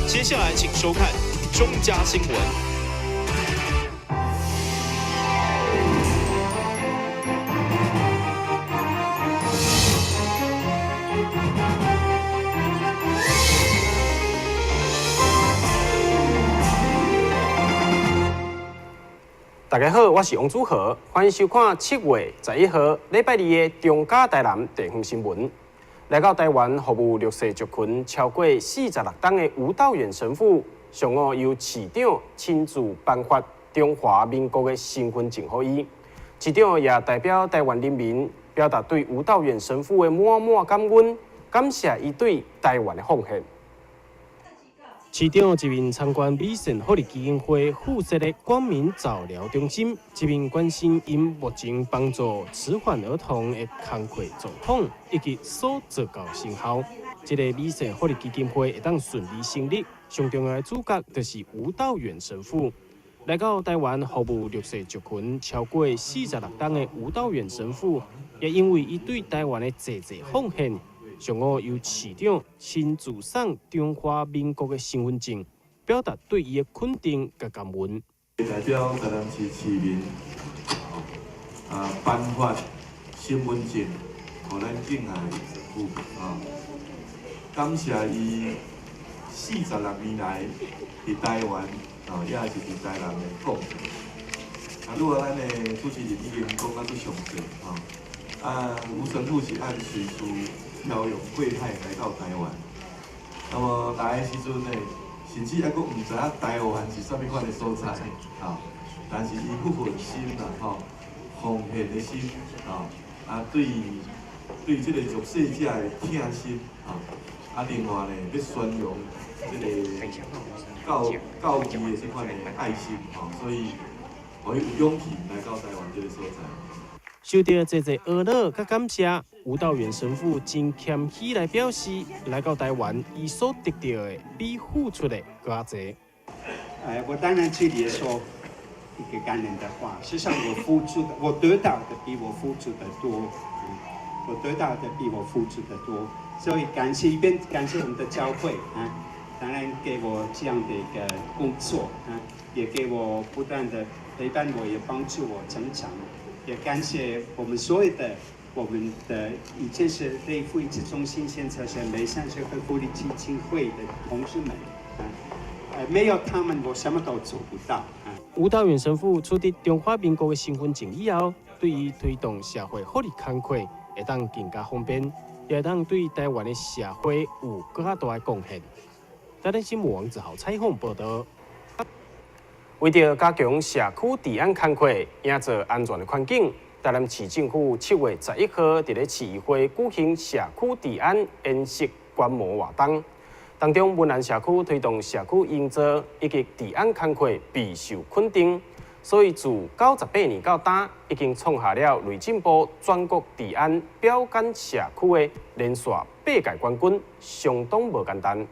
接下來請收看中嘉新聞。大家好，我是王祖豪，歡迎收看7月11號禮拜二的中嘉台南地方新聞。來到台灣服務弱勢族群超過46冬的吳道遠神父，上午由市長親自頒發中華民國的身份證予伊。市長也代表台灣人民表達對吳道遠神父的滿滿感恩，感謝伊對台灣的奉獻。市長一面參觀美善福利基金會附設的光明早療中心，一面關心𪜶目前幫助遲緩兒童的工課狀況以及所做到成效。這个美善福利基金會會當順利成立，上重要的主角就是吳道遠神父。來到台灣服務弱勢族群超過46冬的吳道遠神父，也因為伊對台灣的濟濟奉獻。上午由市長親自送中華民國的身份證，表達對伊的肯定佮感恩。代表台南市市民，頒發身份證，予咱敬愛的神父，感謝伊46年來佇台灣，也是佇台南的貢獻。拄仔咱的主持人已經講甲足詳細，吳神父是按隨事漂洋過海來到台灣，那麼來的時陣呢，甚至猶閣毋知影台灣是啥物款的所在，但是伊彼份心啦，奉獻的心，對這个弱勢者的疼心，另外呢，欲宣揚這个教義的這款的愛心，所以，予伊有勇氣來到台灣這个所在。受到濟濟呵咾佮感謝，吳道遠神父真謙虛來表示，來到台灣，伊所得到的比付出的閣較濟。我當然這裡也說一個感人的話，實際上我付出的，我得到的比我付出的多，我得到的比我付出的多，所以感謝一邊感謝我們的教會啊，當然給我這樣的一個工作啊，也給我不斷的陪伴我，也幫助我成長。也感謝我們所有的我們的以前是類福育中心，現在是美善社會福利基金會的同事們，沒有他們，我什麼都做不到。吳道遠神父取得中華民國的身份證以後，對於推動社會福利工課會當更加方便，也會當對台灣的社會有閣較大的貢獻。台南新聞王子豪採訪報道。為著加強社區治安工課，營造安全的環境，台南市政府7月11號佇咧市議會舉行社區治安演習觀摩活動，當中文南社區推動社區營造以及治安工課備受肯定，所以自98年到今，已經創下了內政部全國治安標桿社區的連續8屆冠軍，相當無簡單。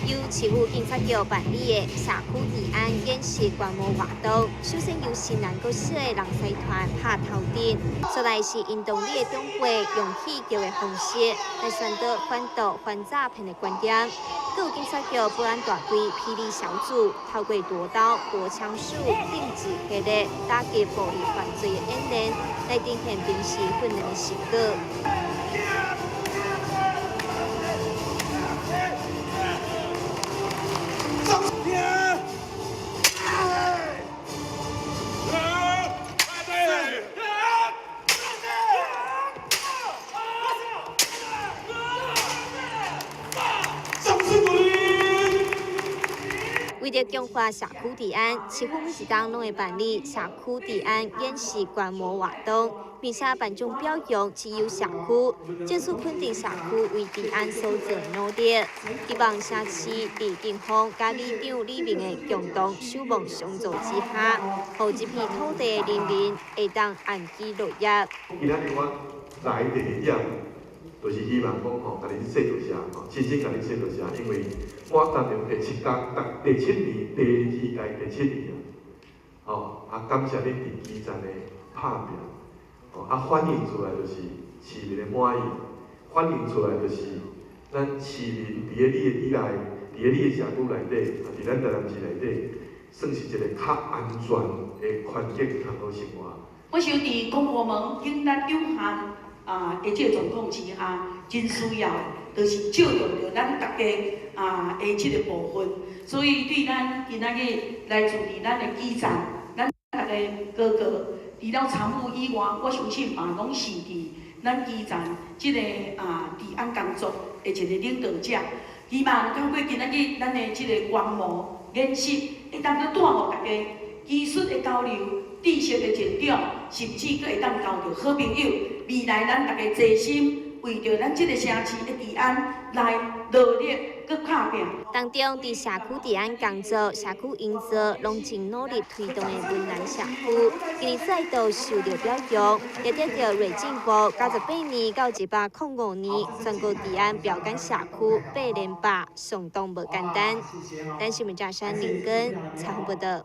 由市府警察局辦理的社區治安演習觀摩活動，首先由新南國小的人才團拍頭陣，再來是𪜶當地的長輩用戲劇的方式來宣導反毒、反詐騙的觀念。閣有警察局保安大隊霹靂小組，透過奪刀、奪槍術、定制系列打擊暴力犯罪的演練，來呈現平時訓練的成果。為著強化社區治安，市府每一冬攏會辦理社區治安演習觀摩活動，並且頒獎表揚資優社區，正式肯定社區為治安所做的努力。希望社市佇警方佮里長里民的共同守望相助之下，予這片土地的人民會當安居樂業。今仔日我來第一點，就是希望講吼，共恁說多謝吼，真正共恁說多謝，因為我擔任第七工，第七年，第二屆第七年啊，感謝恁佇基層的拍拚，反映出來就是市民的滿意，反映出來就是咱市民佇咧你的底內，佇咧你的社區內底，佇咱台南市內底，算是一个較安全的環境通好生活。我想佇公部門警力有限啊的這個狀況之下，真需要就是照顧著咱大家啊的這個部分。所以對咱今仔日來自佇咱的基層，咱大家哥哥，除了參與以外，我相信嘛攏是佇咱基層這個啊治安工作的一個領導者。希望透過今仔日咱的這個觀摩研習，會當閣帶予大家技術的交流、知識的成長，甚至閣會當交著好朋友。未來咱大家齊心，為著咱這個城市的治安來努力閣拍拚。當中，佇社區治安工作、社區營造，攏真努力推動的雲南社區，今年再度受著表揚，也得著瑞進步98年到105年全國治安標桿社區八連霸，相當無簡單。咱新聞記者林根採訪報導。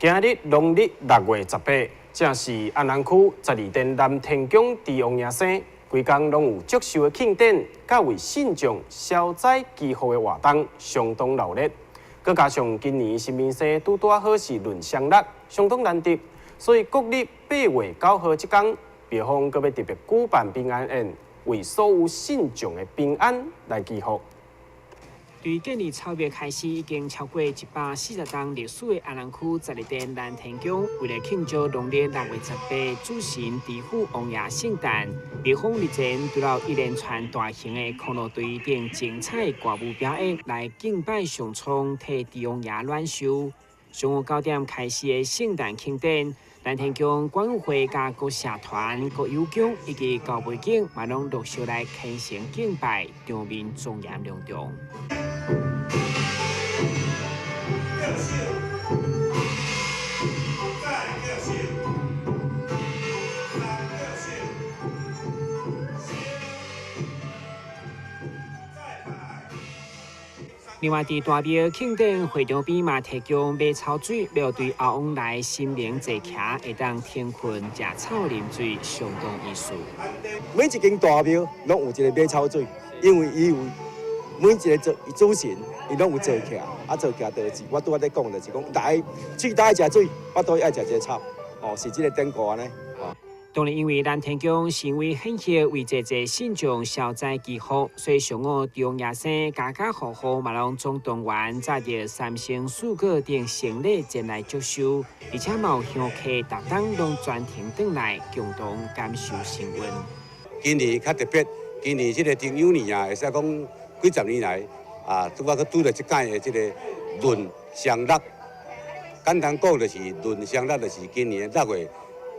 今日農曆6月18，正是安南區十二殿南天宮豬王爺生。規工攏有祝壽的慶典，佮為信眾消災祈福的活動，相當熱鬧。閣加上今年神明生拄拄仔好是閏雙六，相當難得，所以國曆8月9號這工，廟方閣欲特別舉辦平安宴，為所有信眾的平安來祈福。對建立草月開始，已經超過140冬歷史的安南區十二殿南天宮，為了慶祝農曆6月18主神豬虎王爺聖誕，廟方日前除了一連串大型的箍蘆隊等精彩歌舞表演來敬拜上蒼，替豬王爺暖壽。上午9點開始的聖誕慶典，南天宮管委會佮各社團、各有宮以及高背景，嘛攏陸續來虔誠敬拜，場面莊嚴隆重。另外，佇大廟慶典會場邊嘛提供馬草水，欲對後往來神明坐騎會當停睏、食草啉水，相當意思。每一間大廟攏有一個馬草水，因為伊有每一個主主神，伊攏有坐騎，啊坐騎就是我拄仔咧講，就是講來喙焦愛食水，腹肚愛食這個草，哦，是這個典故按呢。當然，因為南天宮神威顯赫，為濟濟信眾消災祈福，所以上午豬王爺生家家戶戶嘛攏總動員，紮著三牲四果等牲禮前來祝壽，而且嘛有香客逐冬攏專程轉來共同感受神運。今年較特別，今年這個丁酉年啊，會使講幾十年來啊，拄仔閣拄著這擺的這個閏雙六，簡單講就是閏雙六，就是今年的6月。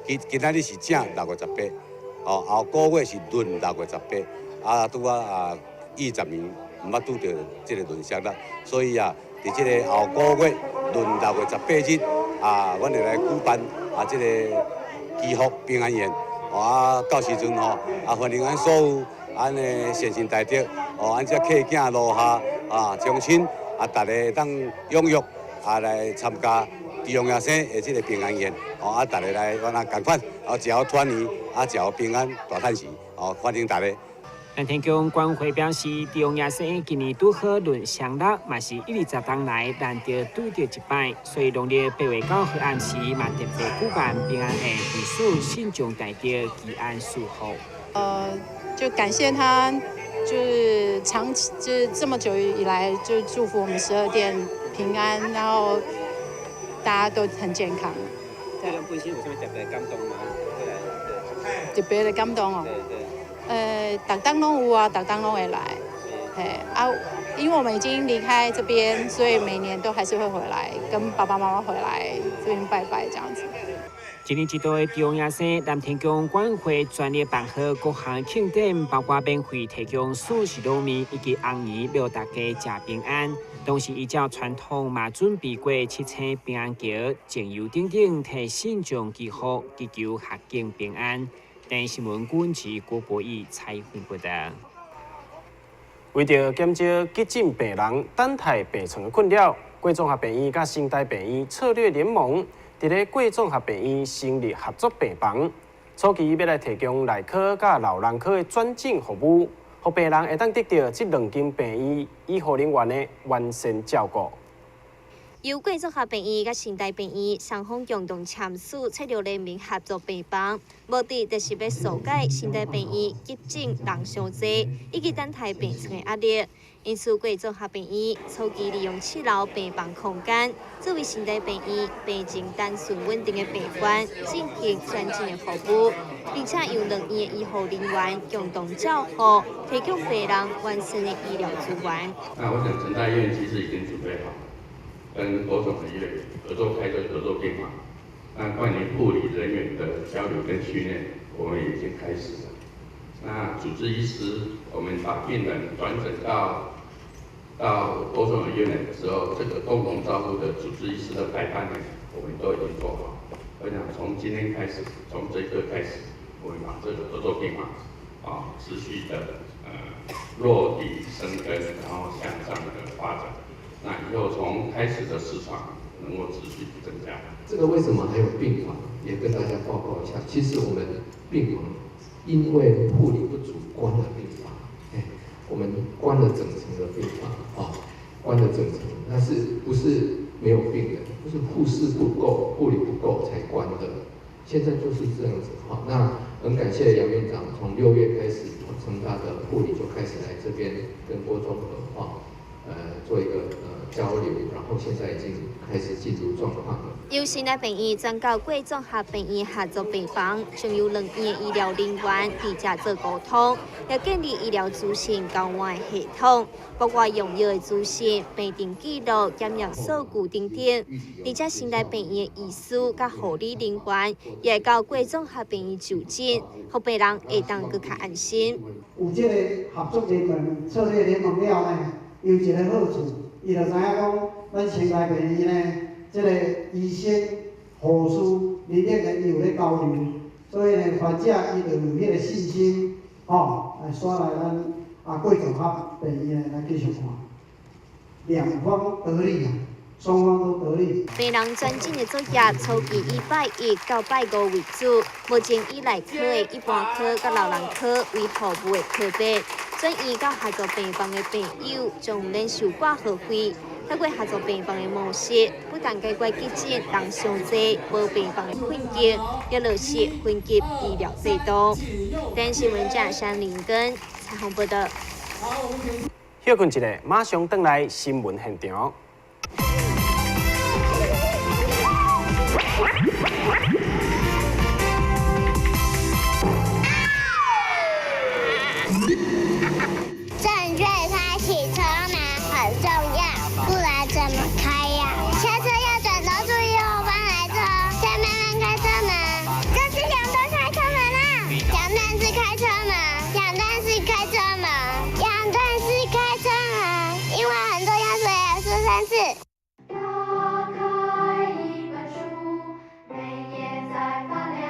今今仔日是正6月18，哦，後個月是閏6月18，啊，拄仔啊，二十年毋捌拄著這個閏雙六，所以啊，佇這個後個月閏6月18日啊，阮會來舉辦啊這個祈福平安宴，哦啊，到時陣吼啊，歡迎阮所有阮的善信大德，哦，阮這客囝路下啊，鄉親啊，逐家會當踴躍啊來參加。豬王爺生的這個平安宴，哦啊，逐家來阮啊仝款，哦，食好團圓，啊，食好平安大趁錢，哦，歡迎逐家。南天宮管委會表示，豬王爺生今年拄好閏雙六，嘛是10冬來難得拄著一擺，所以農曆8月9號暗時嘛特別舉辦平安宴，為所有信眾大德祈安賜福。就感謝他，就是長期就是這麼久以來，就祝福我們十二殿平安，然後。大家都很健康。對。本身有啥物特別感動嗎？特別的感動哦。對對。逐冬攏有啊，逐冬攏會來。嘿啊，因為我們已經離開這邊，所以每年都還是會回來，跟爸爸媽媽回來這邊拜拜這樣子。一年一度的豬王爺生，南天宮管委會全力辦好各項慶典，包括免費提供素食滷麵以及紅圓，予大家食平安。同時依照傳統嘛，準備過七星平安橋、精油等等，替信眾祈福，祈求合境平安。電視新聞郭志郭博義採訪報導。為著減少急診病人等待病床的困擾，貴綜合病院佮成大病院策略聯盟，佇咧貴綜合病院成立合作病房，初期欲來提供內科佮老人科的轉診服務，予病人會當得著這兩間病院醫護人員的完善照顧。由貴綜合病院佮成大病院雙方共同簽署策略聯盟合作病房，目的就是欲紓解成大病院急診人傷濟以及等待病床的壓力。因此，貴綜合病院初期利用七樓病房空間，作為成大病院病情單純穩定的病患進行轉診的服務，並且由兩院的醫護人員共同照護，提供病人完善的醫療資源。那我想，成大醫院其實已經準備好，跟郭總醫院合作開設合作病房。那關於護理人員的交流跟訓練，我們已經開始了。那主治醫師，我們把病人轉診到郭總醫院來的時候，這個共同照顧的主治醫師的排班呢，我們都已經做好。我想從今天開始，從這一刻開始，我們把這個合作病房持續的落地生根，然後向上的發展。那以後從開始的10床能夠持續增加。這個為什麼還有病房？也跟大家報告一下。其實我們病房因為護理不足，關了病房。我們關了整層的病房啊，關了整層，但是不是沒有病人，就是護士不夠、護理不夠才關的。現在就是這樣子哈。那很感謝楊院長，從6月開始，成大的護理就開始來這邊跟郭綜合啊，做一個交流，然後現在已經開始進入狀況了。由成大病院轉到貴綜合病院合作病房，將由兩院的醫療人員佇遮做溝通，也建立醫療資訊交換系統，包括用藥的資訊、病程記錄、檢驗數據等等。而且成大病院的醫師佮護理人員也會到貴綜合病院就診，予病人會當閣較安心。有這個合作聯盟、策略聯盟了呢，有一個好處，伊就知影講，咱成大病院呢，這個醫生、護士、人員呢，伊有咧交流，所以呢，患者伊就有彼個信心，吼，來煞來咱貴綜合病院來繼續看，兩方得利啊，雙方都得利。病人轉診的作業，初期以拜一到拜五為主，目前以內科的一般科佮老人科為服務的科別。轉院到合作病房的病友，將毋免收掛號費。透過合作病房的模式，不但解決急診人傷濟、無病房的困境，也落實分級醫療制度。電視新聞記者林根采訪報道。休睏一下，馬上轉來新聞現場。正確開啟車門很重要，不然怎麼開呀？下車要轉頭注意後方來車，再慢慢開車門。這是兩段開車門啦，兩段式開車門，兩段式開車門，兩段式開車門，因為很重要，所以要說三次。打開一本書，每頁在發亮，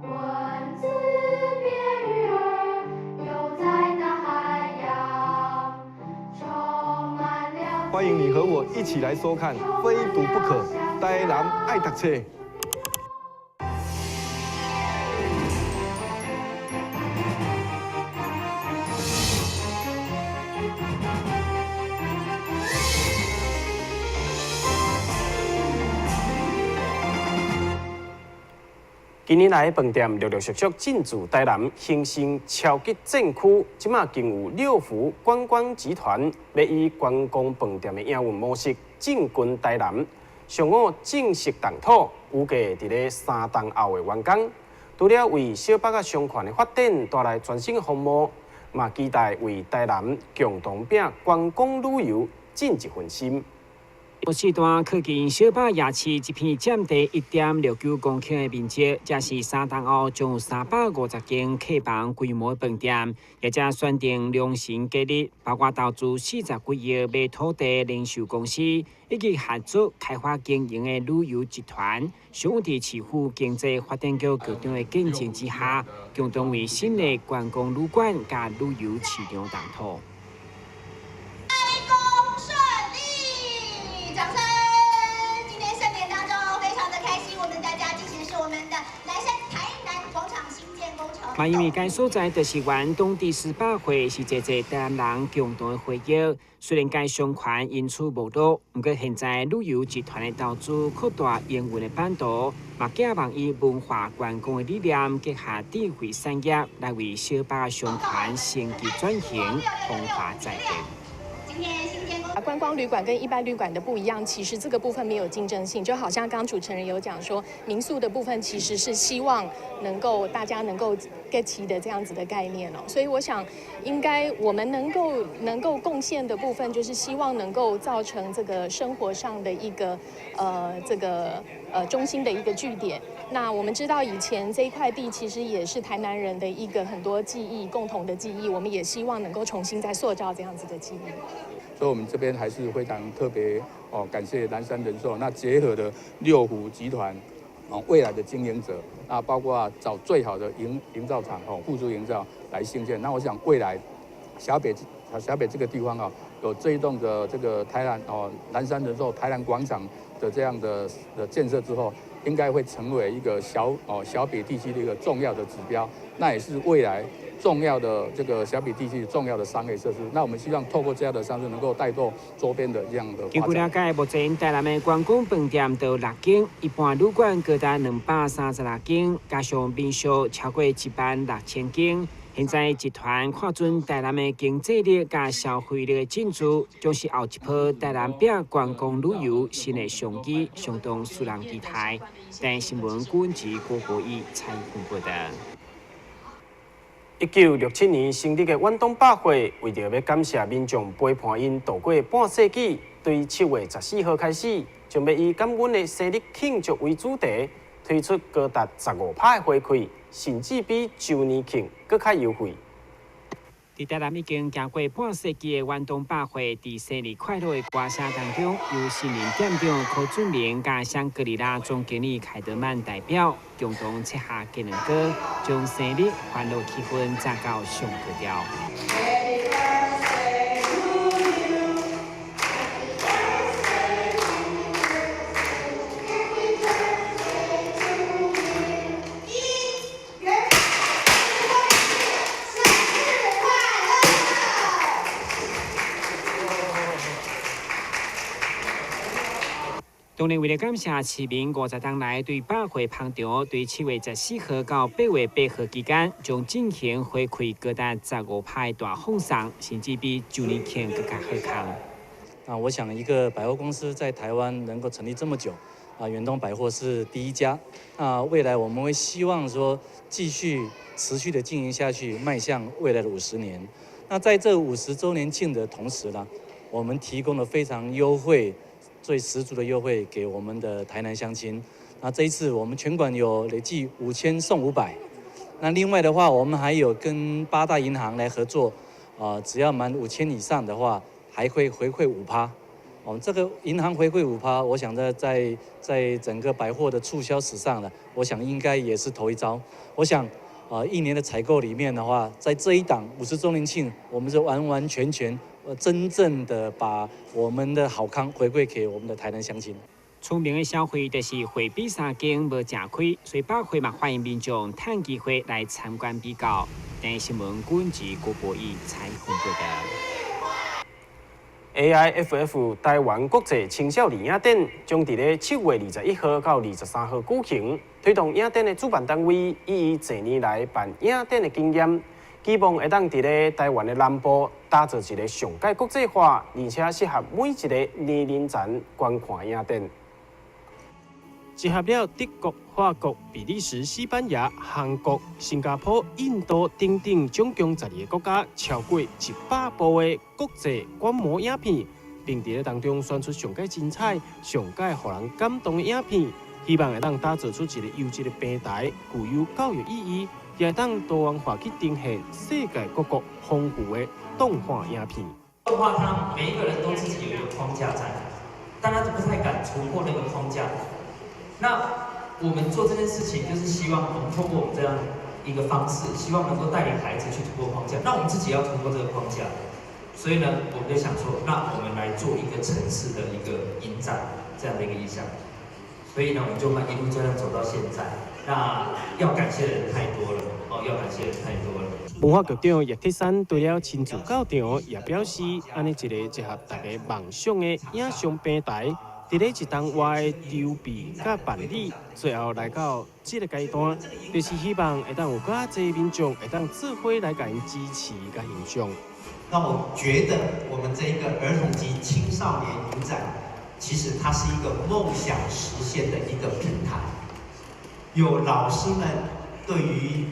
文字變魚兒，游在大海洋，充滿了。歡迎你和我一起來收看《非讀不可》，台南愛讀冊。近年來，飯店陸陸續續進駐台南，形成超級戰區。這馬更有六福觀光集團欲以觀光飯店的營運模式進軍台南。上午正式動土，預計佇咧3冬後會完工。除了為小北仔商圈的發展帶來全新的風貌，嘛期待為台南共同拼觀光旅遊盡一份心。四段靠近小北夜市一片占地1.69公頃的面積，這是3冬後將有350間客房規模的飯店，業者選定良辰吉日，包括投資40幾億買土地零售公司，以及合作開發經營的旅遊集團，上午佇市府經濟發展局局長的見證之下，共同為新的觀光旅館佮旅遊市場動土。嘛，因為該所在就是遠東第十百貨，是濟濟台南人共同的回憶。雖然該商圈因此沒落，毋過現在旅遊集團的投資擴大營運的版圖，嘛寄望以文化觀光的理念結合智慧產業，來為小北的商圈升級轉型，風華再現。觀光旅館跟一般旅館的不一樣，其實這個部分沒有競爭性，就好像剛剛主持人有講說，民宿的部分其實是希望能夠大家能夠 get 齊的這樣子的概念哦，所以我想應該我們能夠貢獻的部分，就是希望能夠造成這個生活上的一個這個中心的一個據點。那我們知道以前這一塊地其實也是台南人的一個很多記憶，共同的記憶，我們也希望能夠重新再塑造這樣子的記憶。所以，我們這邊還是非常特別哦，感謝南山人壽，那結合的六福集團哦，未來的經營者，那包括找最好的營造廠哦，付諸營造來興建。那我想未來小北這個地方啊，有這一棟的這個台南哦南山人壽台南廣場的這樣的建設之後，應該會成為一個小北地區的一個重要的指標，那也是未來重要的這個小北地區重要的商業設施。那我們希望透過這樣的商業，能夠帶動周邊的這樣的發展。據了解，目前台南的觀光飯店就6間，一般旅館高達236間，加上民宿超過16000間。現在集團看準台南的經濟力佮消費力的進駐，將是後一波台南拼觀光旅遊新的商機，相當使人期待。台新聞郭文吉、郭國義採訪報道。1967年成立的遠東百貨，為著欲感謝民眾陪伴𪜶度過半世紀，對7月14號開始，將欲以感恩的生日慶祝為主題，推出高達15%的回饋，甚至比周年慶閣較優惠。佇台南已經行過半世紀的遠東百貨，佇生日快樂的歌聲當中，由新任店長柯俊明佮香格里拉總經理凱德曼代表，共同切下雞卵糕，將生日歡樂氣氛炸到上高潮。當然，為了感謝市民50冬來對百貨捧場，對7月14號到8月8號期間，將進行回饋高達15%大放送，甚至比周年慶閣較好康。那我想，一個百貨公司在台灣能夠成立這麼久，啊，遠東百貨是第一家。那未來我們會希望說，繼續持續的經營下去，邁向未來的50年。那在這50週年慶的同時呢，我們提供了非常優惠、最十足的優惠給我們的台南鄉親。那這一次我們全館有累計5000送500。那另外的話，我們還有跟8大銀行來合作，只要滿5000以上的話，還會回饋5%。哦，這個銀行回饋5%，我想在整個百貨的促銷史上呢，我想應該也是頭一遭。我想，一年的採購裡面的話，在這一檔50週年慶，我們是完完全全，真正的把我們的好康回饋給我們的台南鄉親。出名的消費就是貨比三家無食虧，所以百貨嘛歡迎民眾趁機會來參觀比較。台新聞郭志郭博義採訪報道。 AIFF 台灣國際青少年影展將佇咧7月21號到23號舉行，推動影展的主辦單位以濟年來辦影展的經驗，期望會當佇咧台灣的南部打造一個上蓋國際化，而且適合每一個年齡層觀看影展。集合了德國、法國、比利時、西班牙、韓國、新加坡、印度等等總共12個國家，超過100部的國際觀摩影片，並佇咧當中選出上蓋精彩、上蓋予人感動的影片，希望會當打造出一個優質的平台，具有教育意義，也會當多元化去呈現世界各國豐富的動畫影片。動畫，它每一個人都自己有一個框架在，但他都不太敢突破那個框架。那我們做這件事情，就是希望我們透過我們這樣一個方式，希望能夠帶領孩子去突破框架。那我們自己要突破這個框架，所以呢，我們就想說，那我們來做一個城市的一個影展這樣的一個意向。所以呢，我們就一路這樣走到現在。那要感謝的人太多了哦，哦，要感謝的太多了。文化局長葉鐵珊除了親自到場，也表示，按呢一個結合大家夢想的影像平台，佇咧一冬外的籌備佮辦理，最後來到這个階段，就是希望會當有較濟民眾會當做伙來共𪜶支持佮欣賞。那我覺得我們這一個兒童及青少年影展，其實它是一個夢想實現的一個平台，有老師們對於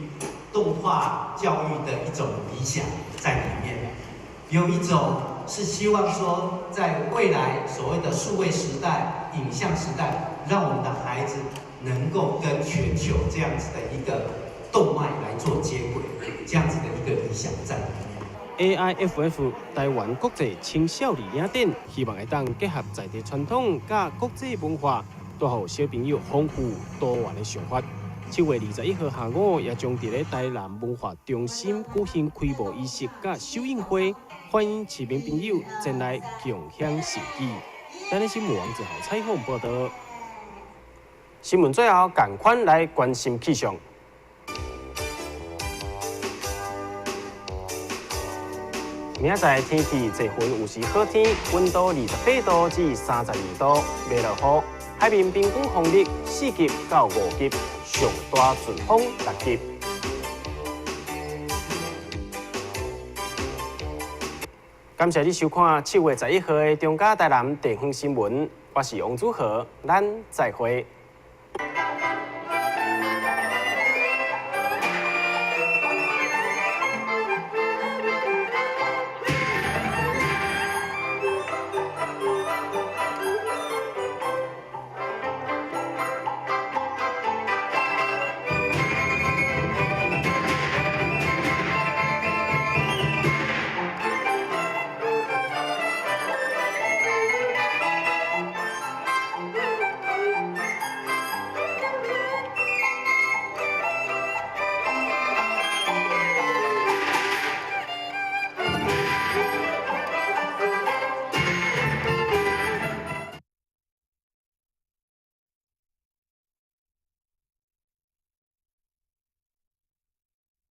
動畫教育的一種理想在裡面，有一種是希望說，在未來所謂的數位時代、影像時代，讓我們的孩子能夠跟全球這樣子的一個動脈來做接軌，這樣子的一個理想在裡面。 AIFF 台灣國際青少年影展，希望會當結合在地傳統佮國際文化，帶予小朋友豐富多元的想法。7月21號下午，也將佇咧台南文化中心舉行開幕儀式佮首映會，歡迎市民朋友前來共享盛舉。台南新聞王志豪採訪報導。新聞最後，仝款來關心氣象。明仔載天氣濟雲有時好天，溫度28度至32度，袂落雨。海面平均風力4級到5級，上大陣風6級。感謝你收看7月11號的中嘉台南地方新聞，我是王祖豪，咱再會。